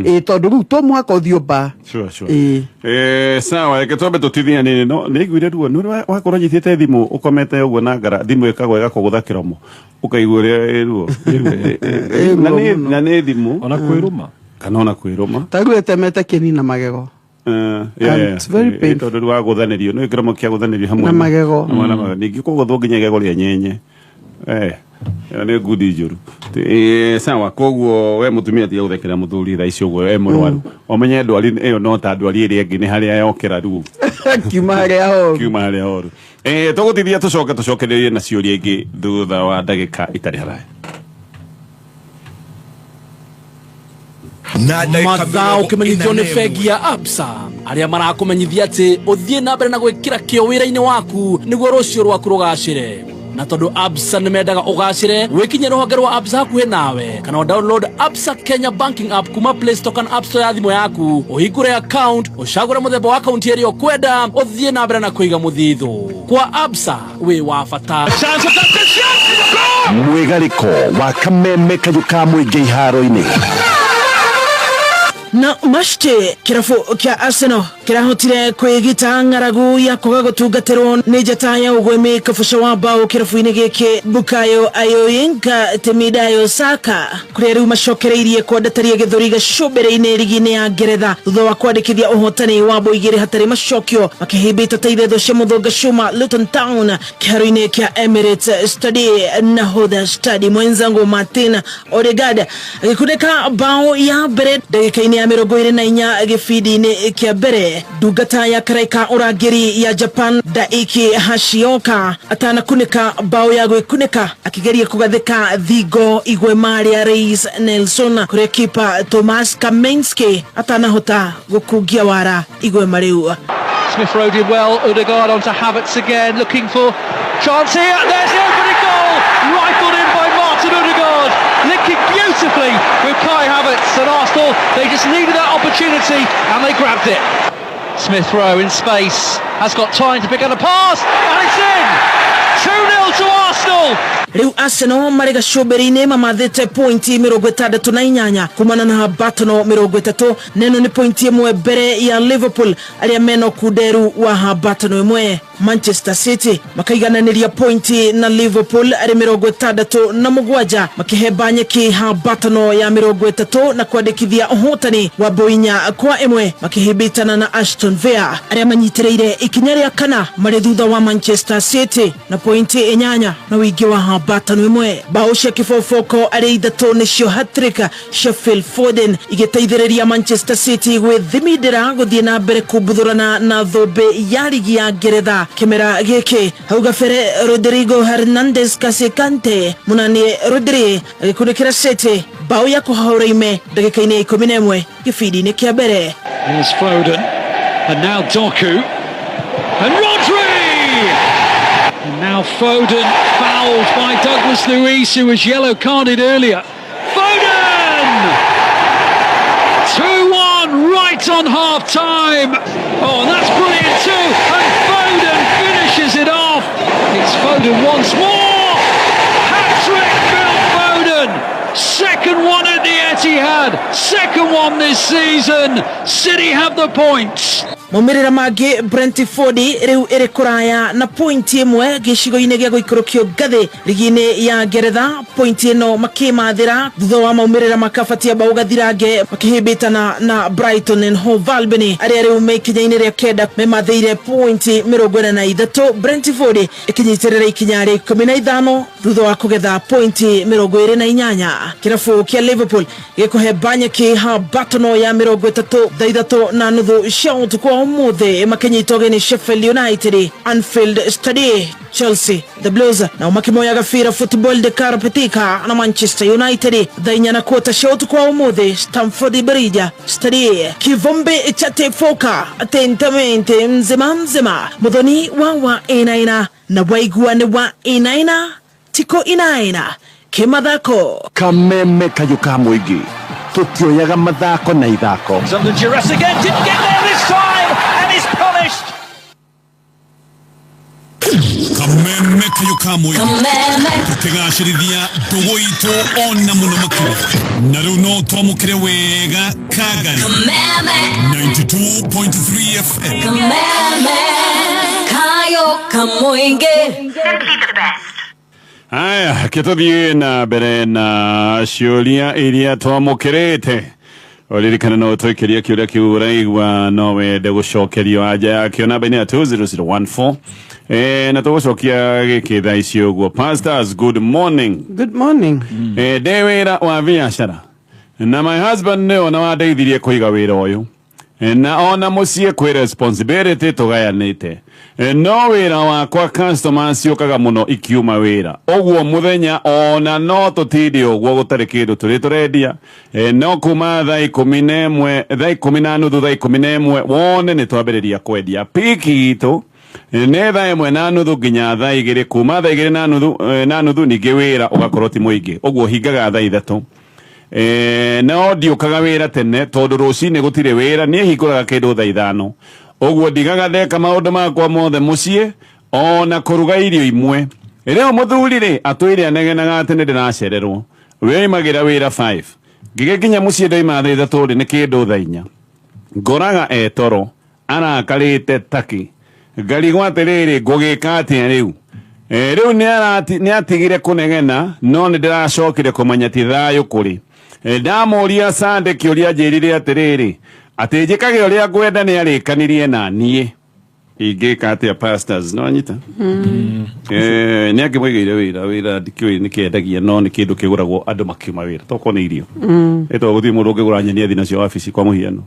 Speaker 2: Ĩ tondũ rĩu to mũhaka ũthiĩ ba.
Speaker 1: Sure.
Speaker 2: Ĩĩ.
Speaker 1: Sawa, reke twambe tũtithia nini, no nĩ iguire ruo nĩ wakorwo nyitĩte thimũ ũkomete ũguo na ngara thimũ ĩkagwa ĩgakũgũtha kĩromo, ũkaigua ũrĩa ĩ ruo.
Speaker 2: Ĩ ruo mũno.
Speaker 1: Na nĩ thimũ.
Speaker 3: Ona kwĩrũma.
Speaker 1: Kana ona kwĩrũma.
Speaker 2: Ta rĩu ĩtemete kĩni na magego. And it's very painful.
Speaker 1: Tondå rä wagåthanärio nä kä romo kä agåthanärio hamwe
Speaker 2: Na magego.
Speaker 1: Hamwe na magego. Ningä kågåthwo nginya igego rä a nyenye. Eh, ĩyo nä ngundi njå ru. Sawa, koguo we må tumia tiga gå thekera må thuri thaa icio å guo e må rwaru, ũmenye ndwari ä yo no ta ndwari ä rä ĩngĩ nä harä a yokera ruo.
Speaker 2: Kiuma harĩa horu.
Speaker 1: Kiuma harä a horu. Tũgũtithia tũcoke tũcokererie na ciũria ingĩ thutha wa ndagĩka itarĩ haraya.
Speaker 4: Na ndagĩka
Speaker 5: Mathaa
Speaker 4: mĩrongo
Speaker 5: ũkĩmenyithio
Speaker 4: ĩna
Speaker 5: nĩ
Speaker 4: na ĩmwe.
Speaker 5: Bengi ya Absa arĩa marakũmenyithia atĩ ũthiĩ na mbere na gwĩkĩra kĩo wĩra-inĩ waku nĩguo rũciũ rwaku rũgacĩre, na tondũ Absa nĩ mendaga ũgacĩre, wĩkinye rũhonge rwa Absa hakuhĩ nawe kana o download Absa Kenya Banking App kuma Play Store kana App Store ya thimũ yaku, ũhingũre account, ũcagũre mũthemba wa akaunti ĩrĩa ũkwenda, ũthiĩ na mbere na kũiga mũthithũ kwa Absa wĩ wa bata.
Speaker 6: Mwĩgarĩko wa kameme kayũ ka mũingĩ iharo-inĩ.
Speaker 7: Na mashte kirabu kia Arsenal kirahotire kwigita ng'aragu ya kwaga gutungatirwo ni njata ya ugwemi kabuca wa bao kirabu-inĩ gĩkĩ Bukayo Ayoyinka Temidayo Saka, kuria riu macokereirie kwandataria gĩthũri gacũmbĩrĩ-inĩ rigi-inĩ ya Ngeretha thutha wa kwandĩkithia ũhotani wa bao igĩrĩ hatarĩ macokio makĩhĩmbĩte ta ithetho cia mũthũnga cuma Luton Town kĩharo-inĩ kĩa Emirates Stadium. Nahodha Stadi mwenzangu Martin Odegaard agĩkunĩka bao ya mbere ndagĩka-inĩ ya 24 gĩbindi-inĩ kĩa mbere. Ndungata ya karaika ũrangĩri ya Japan Daiki Hashioka atanakunĩka bao ya gwĩkunĩka akĩgeria kũgathĩka thingo igwema rĩa Reis Nelson, kũrĩa kipa Tomas Kaminski atanahota gũkungia wara igwema rĩu.
Speaker 8: Smith Rowe did well. Odegaard onto Havertz again, looking for chance here. There's the opening goal, rifled in by Martin Odegaard, linking beautifully with Kai Havertz, and Arsenal, they just needed that opportunity and they grabbed it. Smith Rowe in space, has got time to pick up a pass, and it's in! 2-0 to Arsenal!
Speaker 7: Riu Arsenal marĩ gacũmbĩrĩ-inĩ mamathĩte pointi 68 kumana na hambatono 30, neno nĩ pointi ĩmwe mbere ya Liverpool arĩa mena ũkunderu wa hambatono ĩmwe. Manchester City makaigananĩria pointi na Liverpool arĩ 67 makĩhemba nyeki hambatono ya 30 na kwandĩkithia ũhotani wa bao 4-1 makĩhĩmbĩtana na Aston Villa arĩa manyitĩrĩire ikinya rĩa kana marĩ thutha wa Manchester City na pointi 8 na ũingĩ wa hambatono ĩmwe. Bao cia kĩboboko arĩ ithatũ nĩcio hat-trick cia Phil Foden igĩteithĩrĩria Manchester City gwĩthimindĩra gũthiĩ na mbere kumbuthũrana na thũmbĩ ya rigi ya Ngeretha kĩmera gĩkĩ. Hau gabere Rodrigo Hernandez Casekante munanie Rodri agĩkunĩkĩra City bao ya kũhahũra ime ndagĩka-inĩ ya 11 gĩbindi-inĩ kĩa mbere.
Speaker 8: Here's Foden, and now Doku, and Rodri! And now Foden fouled by Douglas Luiz, who was yellow carded earlier. Foden! 2-1 right on half time. Oh, and that's brilliant too. And Foden finishes it off. It's Foden once more. Hat-trick, Phil Foden. Second one at the Etihad. Second one this season. City have the points.
Speaker 7: Maumĩrĩra mangĩ, Brentford rĩu ĩrĩ kũraya na pointi ĩmwe gĩcigo-inĩ gĩa gũikũrũkio ngathĩ rigi-inĩ ya Ngeretha, pointi ĩno makĩmathĩra thutha wa maumĩrĩra makabatia bao gathirange makĩhĩmbĩtana na Brighton and Hove Albion arĩa rĩu me ikinya-inĩ rĩa kenda memathĩire pointi 43. Brentford ĩkĩnyitĩrĩra ikinya rĩa 15 thutha wa kũgetha pointi 28. Kĩrabu kĩa Liverpool gĩkũhemba nyeki hambatono ya 33 thaa 3:30 cia ũtukũ wa ũmũthĩ makĩnyitwo ũgeni Sheffield United Anfield Stadium. Chelsea the Blues nao makĩmoya gabira Football de Carpetica na Manchester United thaa 4:15 cia ũtukũ wa ũmũthĩ Stamford Bridge Stadium. Kivumbi cha Tefoka atentamente mzima mzima muthoni wa inaina na waigua nĩ wa inaina tiko inaina kĩmathako.
Speaker 6: Kameme kayũ ka mũingĩ tũtioyaga mathako na ithako.
Speaker 8: Under duress again, didn't get there this time and is punished.
Speaker 4: Kameme kayũ ka mũingĩ tũkĩgacĩrithia ndũgũ itũ ona mũno makĩria, na rĩu no twamũkĩre wega Kangari 92.3 FM.
Speaker 9: Kameme kayo kamoinge.
Speaker 1: Haya, kĩtũthiĩ na mbere na ciũria iria twamũkĩrĩte. Ririkana no twĩkĩrie kĩũria kĩu ũraigua no wende gũcokerio anja yakĩo namba-inĩ ya 20014. Na tũgũcokia gĩkĩ thaa ici ũguo. Pastors, good morning.
Speaker 2: Good morning.
Speaker 1: Ndĩ wĩra wa biacara na my husband nĩ ona wandeithirie kũiga wĩra ũyũ, na ona mũciĩ kwĩ responsibility tũgayanĩte. No wĩra wakwa customers ciũkaga mũno ikiuma wĩra, ũguo mũthenya ona no tũtinde ũguo gũtarĩ kĩndũ tũrĩ tũrendia. No kuma thaa 11, thaa 10:30, thaa 11 wone nĩ twambĩrĩria kwendia. Peak itũ nĩ thaa 1:30 nginya thaa 2. Kuma thaa 2:30 ningĩ wĩra ũgakorwo ti mũingĩ, ũguo hingaga thaa 3. No ndiũkaga wĩra tene tondũ rũcinĩ gũtirĩ wĩra. Niĩ hingũraga kĩndũ thaa 5, ũguo ndigaga ndeka maũndũ makwa mothe mũciĩ ona kũruga irio imwe. Rĩu mũthuri rĩ atũire anegenaga atĩ nĩ ndĩracererwo. Wĩoimagĩra wĩra 5, ngĩgĩkinya mũciĩ ndoima thaa 3 rĩ, nĩ kĩndũ thaa 4, ngoraga etoro arakarĩte taki. Ngarigwo atĩrĩrĩ, ngũgĩka atĩa rĩu? Rĩu nĩ atigire kũnegena, no nĩ ndĩracokire kũmenya ti thayũ kũrĩ. Ndamũria Sande kĩũria, njĩrire atĩrĩrĩ, atĩ njĩkage ũrĩa ngwenda, nĩ arĩkanirie na niĩ. Ingĩka atĩa, pastors? No anyita. Nĩ angĩmũigĩire wĩra ndikĩũĩ nĩ kĩendagia, no nĩ kĩndũ kĩgũragwo andũ makiuma wĩra, tokorwo nĩ irio. Ĩtwa gũtirĩ mũndũ ũngĩgũra nyeni athi nacio wabici kwa mũhiano.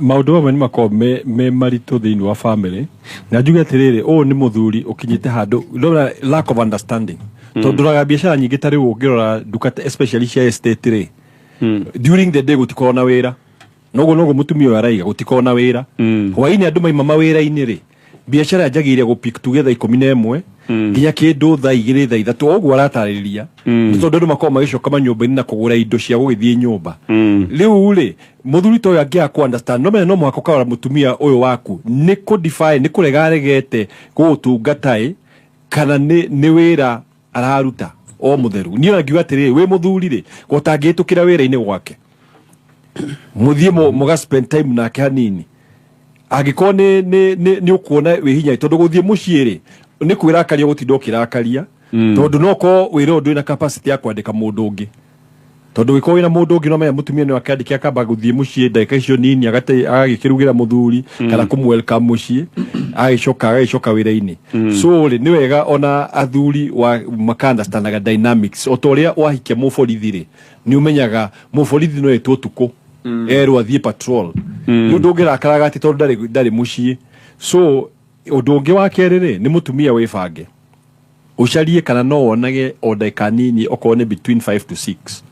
Speaker 3: Maũndũ mamwe nĩ makoragwo me maritũ thĩinĩ wa family, na njuge atĩrĩrĩ, ũyũ nĩ mũthuri ũkinyĩte handũ ndona lack of understanding, tondũ ndoraga biacara nyingĩ ta rĩu ũngĩrora nduka especially cia estate rĩ, during the day gũtikoragwo na wĩra. Noguo noguo mũtumia ũyũ araiga gũtikoragwo na wĩra. Hwainĩ andũ maima mawĩra-inĩ rĩ, biacara yanjagĩrĩria gũ pick tuge thaa 11 nginya kĩndũ thaa 2, thaa 3, ũguo aratarĩria, nĩ tondũ andũ makoragwo magĩcoka manyũmba-inĩ na kũgũra indo cia gũgĩthiĩ nyũmba. Rĩu rĩ, mũthuri ta ũyũ angĩaga kũ understand, no menya no mũhaka ũkarora mũtumia ũyũ waku nĩ kũ defy, nĩ kũrega aregete gũgũtungata ĩ, kana nĩ wĩra araruta o mũtheru. Niĩ ona ngiuga atĩrĩrĩ, wĩ mũthuri rĩ, gũtangĩhĩtũkĩra wĩra-inĩ gwake, mũthiĩ mũga spend time nake hanini, angĩkorwo nĩ ũkuona wĩ hinya, tondũ gũthiĩ mũciĩ rĩ, nĩ kwĩrakaria, gũtinda ũkĩrakaria, tondũ no korwo wĩra ũyũ ndũrĩ na capacity ya kwandĩka mũndũ ũngĩ, tondũ gĩkorwo wĩna mũndũ ũngĩ, no menya mũtumia nĩ akĩandĩke akamba gũthiĩ mũciĩ ndagĩka icio nini, agagĩkĩrugĩra mũthuri kana kũmwelcome mũciĩ, agagĩcoka wĩra-inĩ. So rĩ, nĩ wega ona athuri wa maka understandaga dynamics. O ta ũrĩa wahikia mũborithi rĩ, nĩ ũmenyaga mũborithi no etwo ũtukũ erwo athiĩ patrol, nĩ ũndũ ũngĩrakaraga atĩ tondũ ndarĩ mũciĩ. So ũndũ ũngĩ wa kerĩ rĩ, nĩ mũtumia wĩbange, ũcarie kana no wonage o ndagĩka nini, okorwo nĩ between 5 to 6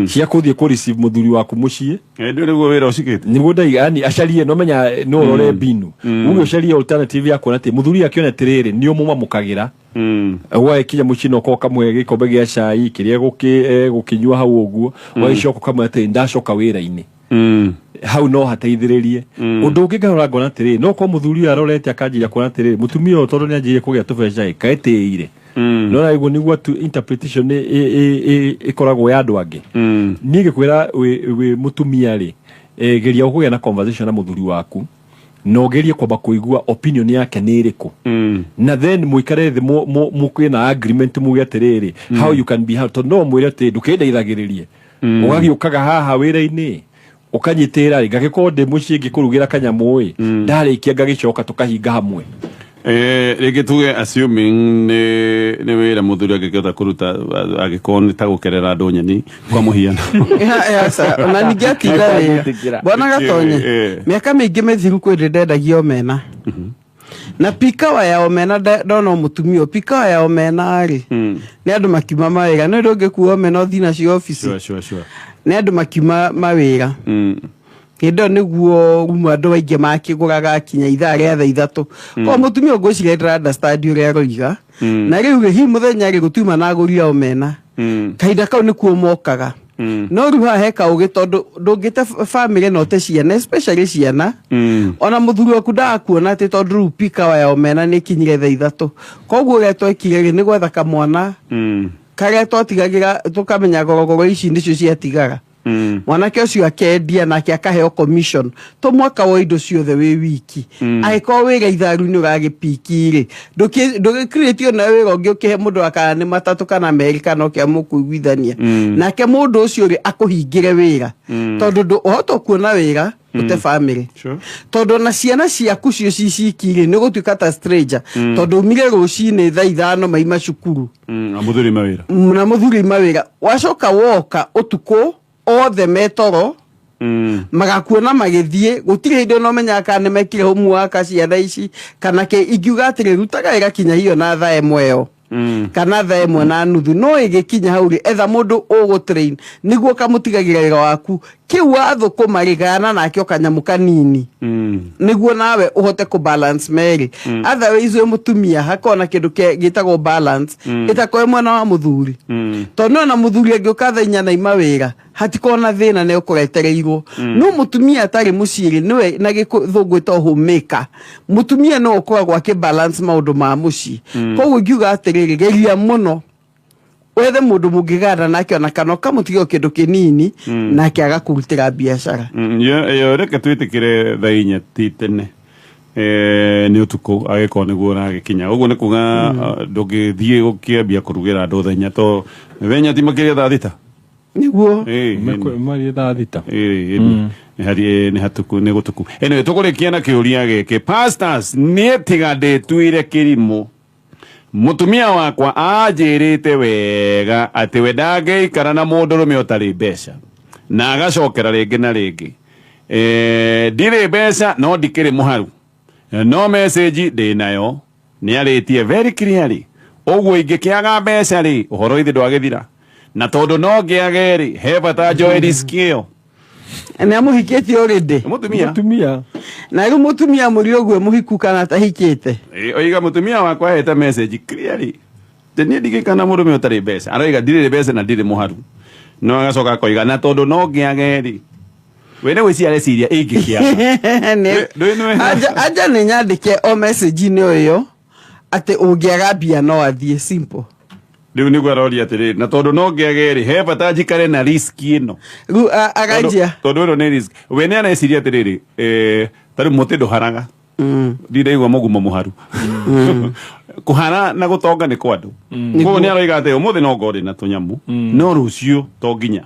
Speaker 3: cia kũthiĩ kũ receive mũthuri waku mũciĩ.
Speaker 1: Ndũ nĩguo wĩra ũcikĩte.
Speaker 3: Nĩguo ndaiga, yani acarie, no menya no ũrore mbinu uge ũcarie alternative ya kuona atĩ mũthuri akĩona atĩrĩrĩ, nĩ ũmũmamũkagĩra gwagĩkinya mũciĩ, no korwo kamwe gĩkombe gĩa cai kĩrĩa gũkĩnyua hau ũguo, ũgagĩcoka ũkamwĩra atĩrĩ, ndacoka wĩra-inĩ. Hau no hateithĩrĩrie. Ũndũ ũngĩ ngarora ngona atĩrĩrĩ, no korwo mũthuri ũyũ arorete akanjĩria kuona atĩrĩrĩ, mũtumia ũyũ tondũ nĩ anjĩrĩire kũgĩa tũbeca ĩ, kaĩtĩire. No na iguo nĩguo tu interpretation ĩkoragwo ya andũ angĩ. Niĩ ngĩkwĩra wĩ mũtumia rĩ, geria kũgĩa na conversation na mũthuri waku, na ũgerie kwamba kũigua opinion yake nĩ ĩrĩkũ, na then mũikare thĩ mũkĩe na agreement, muge atĩrĩrĩ, how you can be how, tondũ no mwĩre atĩ ndũkĩndeithagĩrĩrie, ũgagĩũkaga haha wĩra-inĩ ũkanyitĩra rĩ, ngagĩkorwo ndĩ mũciĩ ngĩkũrugĩra kanyamũ ĩ, ndarĩkia ngagĩcoka tũkahinga hamwe.
Speaker 1: Rĩngĩ tuge assuming nĩ wĩra mũthuri angĩkĩhota kũruta, angĩkorwo nĩ ta gũkerera andũ nyeni kwa mũhiano.
Speaker 2: Aca, ona ningĩ atinda wĩra, bwana Gatonye. Mĩaka mĩingĩ mĩthiru kwĩ ndĩ ndendagia omena, na pikawa ya omena ndona o mũtumia ũyũ, pikawa ya omena rĩ, nĩ andũ makiuma mawĩra. Nĩ ndũngĩkua omena ũthiĩ nacio obici. Nĩ andũ makiuma mawĩra. Hĩndĩ ĩyo nĩguo rumu andũ aingĩ makĩgũraga kinya ithaa rĩa thaa 3. Koguo mũtumia ũyũ ngwĩciria ndĩra understand ũrĩa aroiga. Na rĩu rĩ, hihi mũthenya rĩ, gũtiuma na agũri a omena, kahinda kau nĩkuo mokaga. No rĩu haha he kaũgĩ, tondũ ndũngĩte family na ũte ciana, especially ciana. Ona mũthuri waku ndagakuona atĩ tondũ rĩu pikawa ya omena nĩ ĩkinyire thaa 3. Koguo ũrĩa twekire rĩ, nĩ gwetha kamwana karĩa twatigagĩra, tũkamenya gorogoro ici nĩcio ciatigara. Mwanake ũcio akendia nake akaheo commission to mwaka wa indo ciothe wĩ wiki. Angĩkorwo wĩra itharu-inĩ ũragĩpiki rĩ, ndũgĩcreate ona wĩra ũngĩ ũkĩhe mũndũ wa kana nĩ matatũ kana merĩ kana ũkĩa mũkũiguithania nake mũndũ ũcio rĩ akũhingĩre wĩra, tondũ ũhota kuona wĩra ũte family. Tondũ na ciana ciaku cio ciciki rĩ, nĩ gũtuĩka ta stranger, tondũ umire rũcinĩ thaa 5 maima cukuru.
Speaker 1: Na mũthuri mawĩra.
Speaker 2: Na mũthuri mawĩra, wacoka woka ũtukũ othe metoro, magakuona magĩthiĩ, gũtirĩ hĩndĩ ona ũmenyaga kana nĩ mekire homework ciana ici kana kĩ. Ingiuga atĩrĩ, rutaga wĩra kinya hiyo na thaa 1 ĩyo kana 1:30, no ĩgĩkinya hau rĩ, etha mũndũ ũgũtrain nĩguo kamũtigagĩra wĩra waku kĩu wathũkũma rĩ, gayana nake o kanyamũ kanini nĩguo nawe ũhote kũ balance merĩ. Otherwise wĩ mũtumia hakorwo na kĩndũ gĩtagwo balance ĩtakorwo mwena wa mũthuri, tondũ no na mũthuri angĩũka thaa 4 na ima wĩra hatikorwo na thĩna nĩ ũkũretereirwo. No mũtumia atarĩ mũciĩ rĩ, nĩwe na gĩthũngũ ĩtagwo homemaker, mũtumia no ũkoragwo akĩ balance maũndũ ma mũciĩ. Koguo ingiuga atĩrĩrĩ, geria mũno wethe mũndũ mũngĩgana nake ona kana ũkamũtiga kĩndũ kĩnini nake agakũrutĩra biacara.
Speaker 1: Yo reke twĩtĩkĩre thaa 4 ti tene, nĩ ũtukũ agĩkorwo nĩguo ũragĩkinya ũguo, nĩ kuga ndũngĩthiĩ gũkĩambia kũrugĩra andũ thaa 4, to thaa 4 ti makĩria thaa 6.
Speaker 2: Nĩguo.
Speaker 3: Marie thaa 6.
Speaker 1: Nĩ hari nĩ hatuku nĩ gũtuku. Anyway, tũkũrĩkia na kĩũria gĩkĩ, pastors. Niĩ tiga ndĩtuire kĩrimũ, mũtumia wakwa anjĩrĩte wega atĩ we ndangĩikara na mũndũrũme ũtarĩ mbeca, na agacokera rĩngĩ na rĩngĩ. Ndirĩ mbeca no ndikĩrĩ mũharu, no message ndĩnayo nĩ arĩtie very clearly ũguo ingĩkĩaga mbeca rĩ, ũhoro ithe ndwagĩthira, na tondũ no ngĩage rĩ, he bata njoe risk ĩyo?
Speaker 2: Nĩ amũhikĩtie already?
Speaker 1: Mũtumia.
Speaker 3: Mũtumia.
Speaker 2: Na rĩu mũtumia mũri ũguo mũhiku kana atahikĩte?
Speaker 1: Oiga mũtumia wakwa ahete message clearly atĩ niĩ ndingĩikara na mũrũme ũtarĩ mbeca. Aroiga ndirĩ mbeca na ndirĩ mũharu, no agacoka akoiga na tondũ no ngĩage rĩ, we nĩ gwĩciria areciria ingĩkĩaga.
Speaker 2: Anja nĩ nyandĩke o message-inĩ o ĩyo atĩ ũngĩaga mbia no athiĩ, simple.
Speaker 1: Rĩu nĩguo aroria atĩrĩrĩ, na tondũ no ngĩage rĩ, he bata njikare na risk ĩno?
Speaker 2: Rĩu aganjia.
Speaker 1: Tondũ ĩno nĩ risk. We nĩ areciria atĩrĩrĩ, ta rĩu mũtĩ ndũharaga, ndiraigua mũgumo mũharu. Kũhara na gũtonga nĩ kwa andũ. Koguo nĩ aroiga atĩ ũmũthĩ no ngorwo ndĩ na tũnyamũ, no rũciũ to nginya.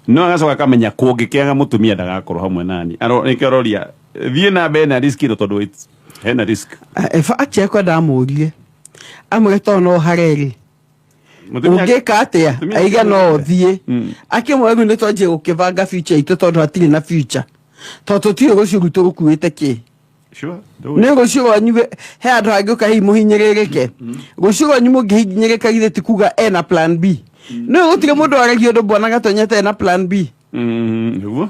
Speaker 1: No agacoka akamenya kũngĩkĩaga mũtumia ndagakorwo hamwe nani. Nĩkĩo aroria thiĩ na mbere na risk ĩno, tondũ hena risk.
Speaker 2: Eba atia kwenda amũrie amwĩre tondũ no hare rĩ, ũngĩka atĩa?
Speaker 1: Mũtumia
Speaker 2: aiga no
Speaker 1: akĩmwĩra.
Speaker 2: Ũthiĩ akĩmwĩra rĩu nĩ twanjie gũkĩbanga future itũ, tondũ hatirĩ na future, tondũ tũtiũĩ rũciũ rwitũ rũkuĩte kĩ. Nĩ rũciũ rwanyu he handũ hangĩũka hihi mũhinyĩrĩrĩke. Rũciũ rwanyu mũngĩhinyĩrĩka, githĩ ti kuga ena plan B? Nĩ gũtirĩ mũndũ waragia ũndũ mbona Gatonya ena plan B.
Speaker 1: Nĩguo.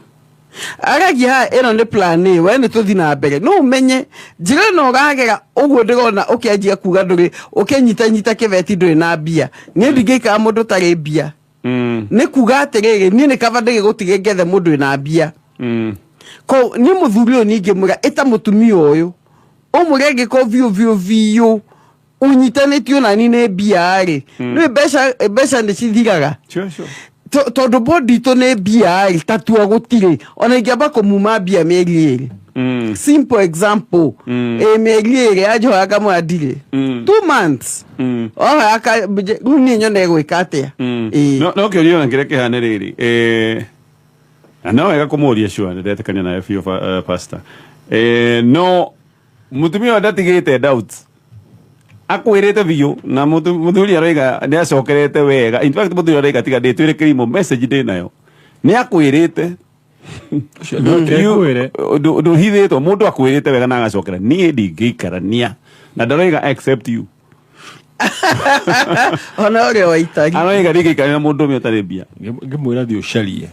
Speaker 2: Aragia haha ĩno nĩ plan A, we nĩ tũthi na mbere, no ũmenye njĩra ĩno ũragera ũguo ndĩrona ũkĩanjia kuga ndũrĩ ũkĩnyitanyita kĩbeti, ndũrĩ na mbia. Niĩ ndingĩikara mũndũ ũtarĩ mbia. Nĩ kuga atĩrĩrĩ, niĩ nĩ kaba ndĩgĩgũtige ngethe mũndũ wĩna mbia. Ko niĩ mũthuri ũyũ ningĩmwĩra ĩta mũtumia ũyũ ũmũre, angĩkorwo biũ biũ biũ ũnyitanĩtio nani nĩ mbia rĩ, nĩ mbeca, mbeca nĩ cithiraga.
Speaker 1: Sure, sure.
Speaker 2: Tondũ bodi itũ nĩ mbia rĩ, tatua gũtirĩ ona ingĩamba kũmuma mbia mĩeri 2. Simple example, ĩ mĩeri 2 anjoya kamwe ndirĩ 2 months ohoya rĩu niĩ nyone gwĩka atĩa? Ĩĩ.
Speaker 1: No kĩũria ona kĩrĩa kĩhana rĩrĩ, na no wega kũmũria, sure, nĩndetĩkania nawe biũ, pastor. No mũtumia ũyũ ndatigĩte doubt, akwĩrĩte biũ, na mũthuri aroiga nĩ acokerete wega. In fact, mũthuri aroiga tiga ndĩtwĩre kĩrimũ, message ndĩ nayo nĩ akwĩrĩte.
Speaker 3: Ekwĩre.
Speaker 1: Ndũhithĩtwo, mũndũ akwĩrĩte wega na agacokera niĩ ndingĩikarania na ndaroiga except you.
Speaker 2: Ona ũrĩa waitari.
Speaker 1: Aroiga ndingĩikarania na mũndũ ũmwe ũtarĩ mbia.
Speaker 3: Ngĩmwĩra thiĩ ũcarie,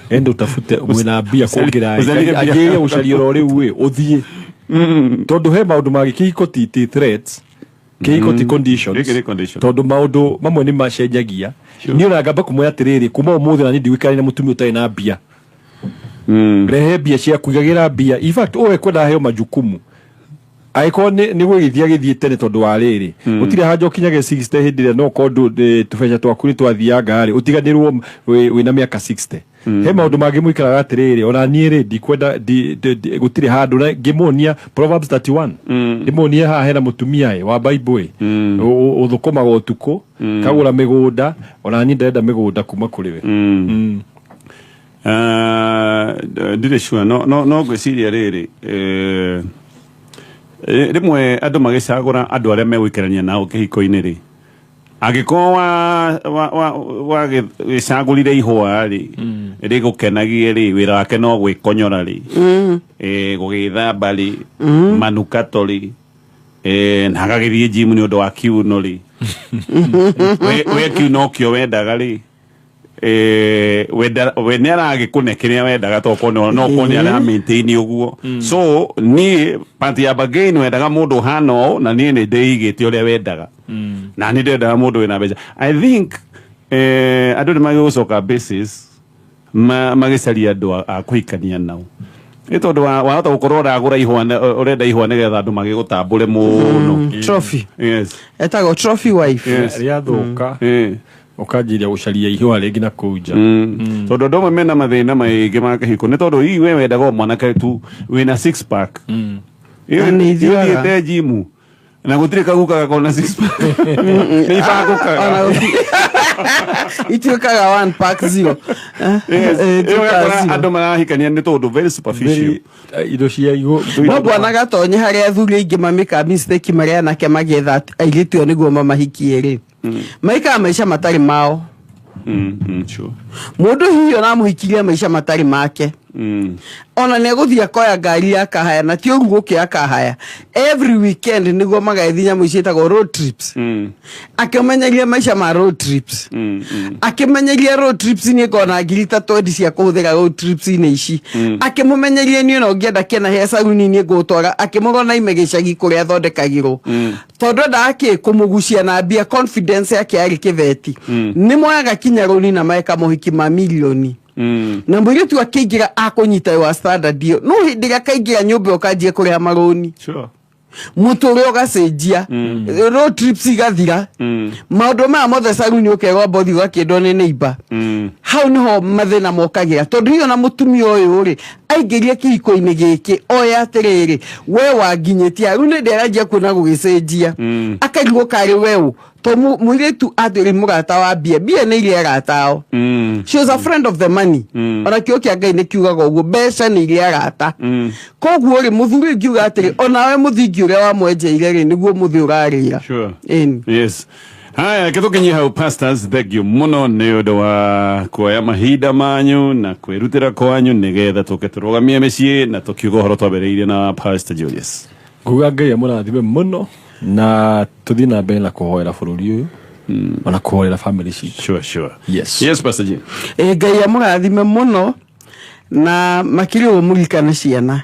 Speaker 3: enda ũtafute mwĩna mbia kũngĩra.
Speaker 1: Ũcarie mbia.
Speaker 3: Anjĩrĩrie gũcaria oro rĩu ĩ ũthiĩ, tondũ he maũndũ mangĩ kĩhiko ti threats, kĩhiko ti conditions.
Speaker 1: Gĩkĩ nĩ condition.
Speaker 3: Tondũ maũndũ mamwe nĩ macenjagia. Niĩ ona ngamba kũmwĩra atĩrĩrĩ, kuma ũmũthĩ na niĩ ndigũikarania na mũtumia ũtarĩ na mbia. Rehe mbia ciaku, igagĩra mbia. In fact, ũwe kwenda heo majukumu angĩkorwo nĩ gũgĩthiĩ agĩthiĩ tene, tondũ wa rĩrĩ gũtirĩ haja ũkinyage 60 hĩndĩ ĩrĩa no korwo tũbeca twaku nĩ twathianga rĩ, ũtiganĩrwo wĩna mĩaka 60. He maũndũ mangĩ mũikaraga atĩrĩrĩ, ona niĩ rĩ, ndikwenda gũtirĩ handũ na ngĩmuonia Proverbs 31, ndĩmuonie haha hena mũtumia ĩ wa Bible ĩ ũthũkũmaga ũtukũ kagũra mĩgũnda, ona niĩ ndĩrenda mĩgũnda kuma kũrĩ we.
Speaker 1: Ndirĩ sure, no ngwĩciria rĩrĩ, rĩmwe andũ magĩcagũra andũ arĩa megũikarania nao kĩhiko-inĩ rĩ, angĩkorwo wa gĩcagũrire ihũa rĩ, rĩgũkenagie rĩ, wĩra wake no gwĩkonyora rĩ, gũgĩthamba rĩ, manukato rĩ, na agagĩthiĩ gym nĩ ũndũ wa kiuno rĩ, we kiuno kĩo wendaga rĩ, wenda we nĩ aragĩkũne kĩrĩa wendaga, tokorwo no korwo nĩ ara maintain ũguo. So niĩ part ya bargain, wendaga mũndũ ũhana ũũ, na niĩ nĩ ndĩigĩte ũrĩa wendaga, na nĩ ndendaga mũndũ wĩna mbeca. I think andũ nĩ magĩgũcoka basis magĩcaria andũ a kũhikania nao, nĩ tondũ wahota gũkorwo ũragũra ihũa ũrenda ihũa nĩgetha andũ magĩgũtambũre mũno.
Speaker 2: Trophy.
Speaker 1: Yes.
Speaker 2: Etagwo trophy wife.
Speaker 1: Yes.
Speaker 3: Rĩathũka, ũkanjĩria gũcaria ihũa rĩngĩ na kũu nja.
Speaker 1: Tondũ andũ amwe mena mathĩna maingĩ ma kĩhiko nĩ tondũ hihi we wendaga o mwanake tu wĩna six pack.
Speaker 2: Na nĩ ithiaga.
Speaker 1: Ũthiĩte gym na gũtirĩ kaguka gakorwo na six pack, nĩ ibangũkaga.
Speaker 2: Ona ituĩkaga one pack zero.
Speaker 1: Yes.
Speaker 2: Ituĩkaga
Speaker 1: Ĩyo ũgakora
Speaker 2: zero.
Speaker 1: andũ marahikania nĩ tondũ very superficial.
Speaker 3: Indo cia igũ.
Speaker 2: No bwana Gatonye, harĩa athuri aingĩ mamĩka mistake marĩa anake magĩetha airĩtu ĩyo nĩguo mamahikie rĩ, maikaga maica matarĩ mao. Mũndũ hihi ona mũhikirie maica matarĩ make, ona nĩ egũthiĩ akoya ngari ya kahaya, na ti ũru gũkĩ akahaya every weekend nĩguo magagĩthiĩ nyamũ ici ciĩtagwo road trips, akĩmenyeria maica ma road trips, akĩmenyeria road trips nĩ ngona ngiri ta 20 cia kũhũthĩra road trips-inĩ ici, akĩmũmenyeria niĩ ona ũngĩenda kĩna he caruni niĩ ngũgũtwara, akĩmũrora ime gĩcagi kũrĩa athondekagĩrwo, tondũ endaga kĩ kũmũgucia na mbia. Confidence yake yarĩ kĩbeti, nĩ moyaga kinya rũni na meka mohiki ma milioni, na mũirĩtu akĩingĩra akũnyita wa standard ĩyo, no hĩndĩ ĩrĩa akaingĩra nyũmba ĩyo kanjie kũrĩha marũni, mũtũrĩre ũgacenjia, road trips igathira, maũndũ maya mothe, caruni ũkerwo mbothi ũgakĩndwo nĩ neighbor. Hau niho mathĩna mokagĩra, tondũ hiyo na mũtumia ũyũ rĩ, aingĩrie kĩhiko-inĩ gĩkĩ oya atĩrĩrĩ, we wanginyĩtie rĩu nĩ ndĩranjia kuona gũgĩcenjia, akaigwo karĩ weũ to mũirĩtu atĩrĩ mũrata wa mbia, mbia nĩ iria arata ao. She was a friend of the money. Ona kĩo kĩa Ngai nĩ kiugaga ũguo, mbeca nĩ iria arata. Koguo rĩ, mũthuri ngiuga atĩrĩ, onawe mũthingi ũrĩa wamwenjeire rĩ, nĩguo mũthĩ ũrarĩra. Ĩni.
Speaker 1: Yes. Haya, reke tũkinyie hau. Pastors, thank you mũno nĩ ũndũ wa kuoya mahinda manyu na kwĩrutĩra kwanyu nĩgetha tũke tũrũgamie mĩciĩ na tũkiuga ũhoro twambĩrĩirie na Pastor Julius.
Speaker 3: Nguga Ngai amũrathime mũno, na tũthiĩ na mbere na kũhoera bũrũri ũyũ, ona kũhoera family citũ.
Speaker 1: Sure.
Speaker 3: Yes.
Speaker 1: Yes, Pastor Jim.
Speaker 2: Ĩ, Ngai amũrathime mũno, na makĩria ũguo mũririkane ciana,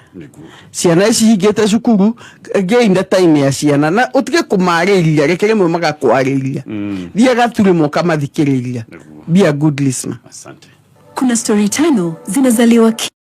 Speaker 2: ciana ici hingĩte cukuru, ngĩi na time ya ciana, na ũtige kũmarĩria, reke rĩmwe magakwarĩria, thiaga tu rĩmwe ũkamathikĩrĩria. Be a good listener.
Speaker 1: Asante.
Speaker 9: Kuna stori tano zinazaliwa.